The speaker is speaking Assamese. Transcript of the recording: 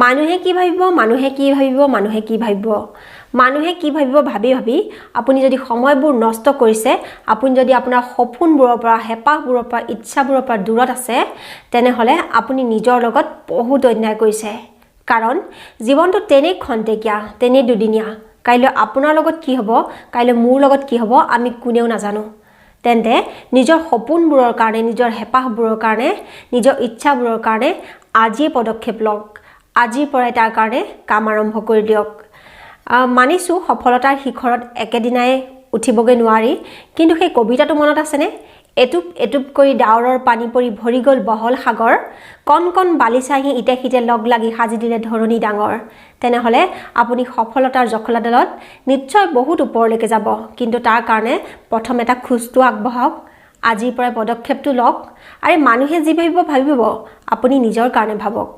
মানুহে কি ভাবিব, মানুহে কি ভাবিব, মানুহে কি ভাবিব, মানুহে কি ভাবিব ভাবি ভাবি আপুনি যদি সময়বোৰ নষ্ট কৰিছে, আপুনি যদি আপোনাৰ সপোনবোৰৰ পৰা, হেঁপাহবোৰৰ পৰা, ইচ্ছাবোৰৰ পৰা দূৰত আছে, তেনেহ'লে আপুনি নিজৰ লগত বহুত অন্যায় কৰিছে। কাৰণ জীৱনটো তেনেই খন্তেকীয়া, তেনেই দুদিনীয়া। কাইলৈ আপোনাৰ লগত কি হ'ব, কাইলৈ মোৰ লগত কি হ'ব, আমি কোনেও নাজানো। তেন্তে নিজৰ সপোনবোৰৰ কাৰণে, নিজৰ হেঁপাহবোৰৰ কাৰণে, নিজৰ ইচ্ছাবোৰৰ কাৰণে আজিয়ে পদক্ষেপ লওক। আজিৰ পৰাই তাৰ কাৰণে কাম আৰম্ভ কৰি দিয়ক। মানিছোঁ, সফলতাৰ শিখৰত একেদিনাই উঠিবগৈ নোৱাৰি, কিন্তু সেই কবিতাটো মনত আছেনে? এটোপ এটোপ কৰি ডাৱৰৰ পানী পৰি ভৰি গ'ল বহল সাগৰ, কণ কণ বালিচাহী ইটে সিটে লগ লাগি সাজি দিলে ধৰণী ডাঙৰ। তেনেহ'লে আপুনি সফলতাৰ জখলাডালত নিশ্চয় বহুত ওপৰলৈকে যাব, কিন্তু তাৰ কাৰণে প্ৰথম এটা খোজটো আগবঢ়াওক, আজিৰ পৰাই পদক্ষেপটো লওক। আৰে, মানুহে যি ভাবিব ভাবিব, আপুনি নিজৰ কাৰণে ভাবক।